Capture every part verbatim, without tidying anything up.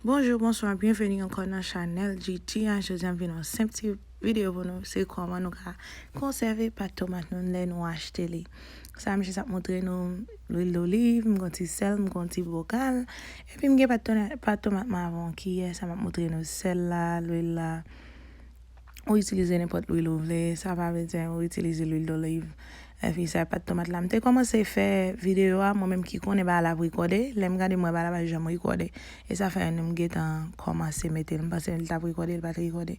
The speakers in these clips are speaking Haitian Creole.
Bonjou, bonswa, byenveni ankò nan chanèl G T a. Jodi a m vin yon senp ti videyo pou nou. Se kòman nou ka konsève pat tomat nou lè nou achte li. Sa m jis ap montre nou lwil doliv, m gon ti sèl, m gon ti bokal. Epi m gen pat tomat, pat tomat mwen avè yon kiyè, sa m ap montre nou sèl la, lwil la. Ou itilize nenpòt lwil ou vle, sa pa vle di ou itilize lwil doliv. Epi sa pat tomat la. M te kòmanse fè videyo a, mwen menm ki konnen bagay la ap rekòde. Lè m gade m wè bagay la pa janm rekòde. E sa fè nou m gentan kòmanse mete l. M panse l t ap rekòde, l pa t rekòde.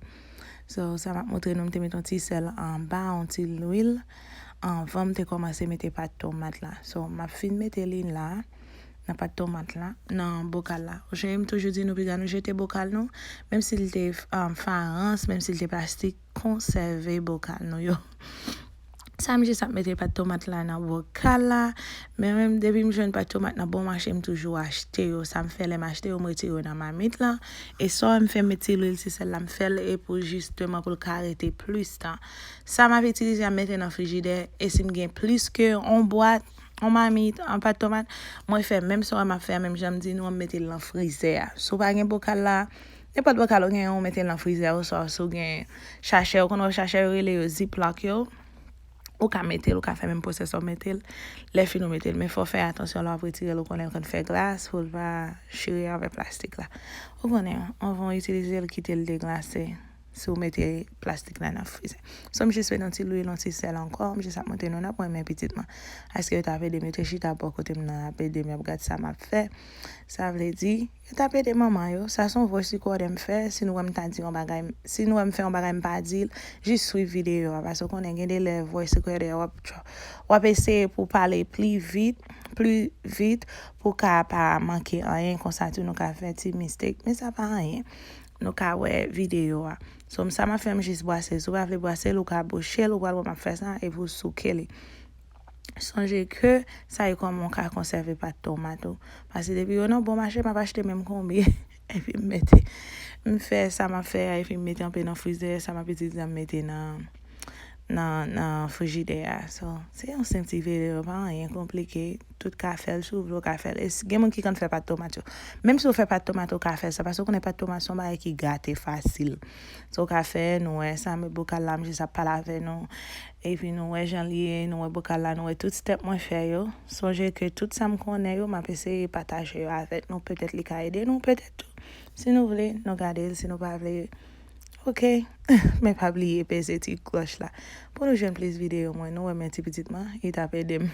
So, sa m ap montre nou, m te met yon ti sèl anba, yon ti lwil, anvan m te kòmanse mete pat tomat la. So, m ap fin mete li la, nan pat tomat la, nan bokal la. Ou cheri, m toujou di nou piga nou jete bokal nou, menm si l te um, farans, menm si l te plastik, konsève bokal nou yo. Sa m jis ap mete pat tomat la nan bokal la. Men menm depi m jwenn pat tomat nan bon mache, m toujou achte yo. Sa m fè lè m achte yo, m retire yo nan mamit lan. E sa m fè m met ti lwil ti sèl la, m fè l e pou jisteman pou l ka rete plis tan. Sa m ap itilize a m mete nan frijidè. E si m gen plis ke yon bwat, yon mamit, yon pat tomat, mwen fè menm sa m ap fè a, menm jan m di nou an, m mete l nan frizè a. Si w pa gen bokal la, nenpòt bokal ou gen, ou mete l nan frizè, oswa si w gen chachè, ou konn wè chachè yo rele yo ziplock yo. Ou ka mete l, ou ka fè menm pwosè sa w mete l. Lè fini w mete l, men fò w fè atansyon lè w ap retire l, ou konnen l konn fè glas, pou l pa chire avè plastik la. Ou konnen, anvan w itilize l, kite l deglase. Si w mete plastik la nan frizè. So, m jis met yon ti lwil, yon ti sèl ankò, m jis ap montre nou, n ap renmen pitit mwen. Paske yo t ap ede m, yo te chita bò kote m nan, ap ede m, y ap gad sa m ap fè. Sa vle di, yo t ap ede manman yo. Sa se yon voice recorder m fè. Si nou wè m ta di yon bagay, si nou wè m fè yon bagay m pa di l, jis swiv videyo a. Paske w konnen gen de lè voice recorder w ap, w ap eseye pou w pale pli vit, pli vit, pou w ka pa manke anyen. Konsa tou nou ka fè ti mistake. Men sa pa anyen. Nou ka wè videyo a. So, sa m ap fè, m jis bwase l. Si w pa vle bwase l, ou ka bouche l, ou pral wè m ap fè sa, epi w souke li. Sonje ke sa e kòman w ka konsève pat tomat ou. Paske depi yo nan bon mache, m ap achte menm konbyen. Epi m mete, m fè sa m ap fè a, epi m mete anpe nan frizè, sa m ap itilize a, m mete nan, nan, nan frijidè a. So, se yon senp ti videyo, pa anyen konplike. Tout ka fè l, si w vle, w ka fè l. E si, gen moun ki konn fè pat tomat yo. Menm si w fè pat tomat, ou ka fè sa. Paske w konnen pat tomat se yon bagay ki gate fasil. So, w ka fè, nou wè sa, men bokal la, m jis ap pale avè nou. Epi nou wè jan l ye, nou wè bokal la, nou wè tout step mwen fè yo. Sonje ke tout sa m konnen yo, m ap eseye pataje yo avèk nou. Petèt li ka ede nou, petèt tou. Si nou vle, nou gade l. Si nou pa vle, oke. Men pa bliye peze ti klòch la. Pou nou jwenn plis videyo mwen, nou wè men ti pitit mwen, li t ap ede m.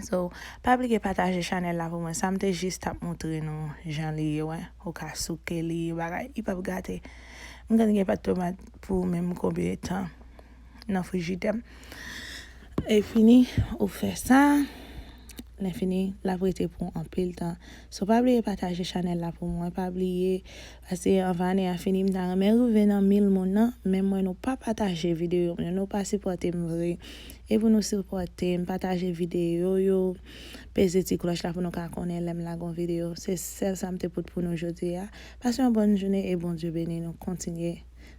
So, pa bliye pataje chanèl la pou mwen. Sa m te jis t ap montre nou jan li ye, wè. Ou ka souke li, bagay, li p ap gate. M konn gen pat tomat pou menm konbyen tan nan frijidè m. E fini, ou fè sa. Lè fini, l ap rete pou anpil tan. So, pa bliye pataje chanèl la pou mwen. Pa bliye, paske anvan ane a fini, m ta renmen rive nan mil moun nan, men mwen nou pa pataje videyo m yo, nou pa sipòte m vre. E pou nou sipòte m, pataje videyo yo, peze ti klòch la pou nou ka konnen lè m lage yon videyo. Se sèl sa m te pote pou nou jodi a. Pase yon bòn jounen e Bondye beni nou. Kontinye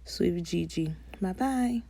swiv Gigi. Babay!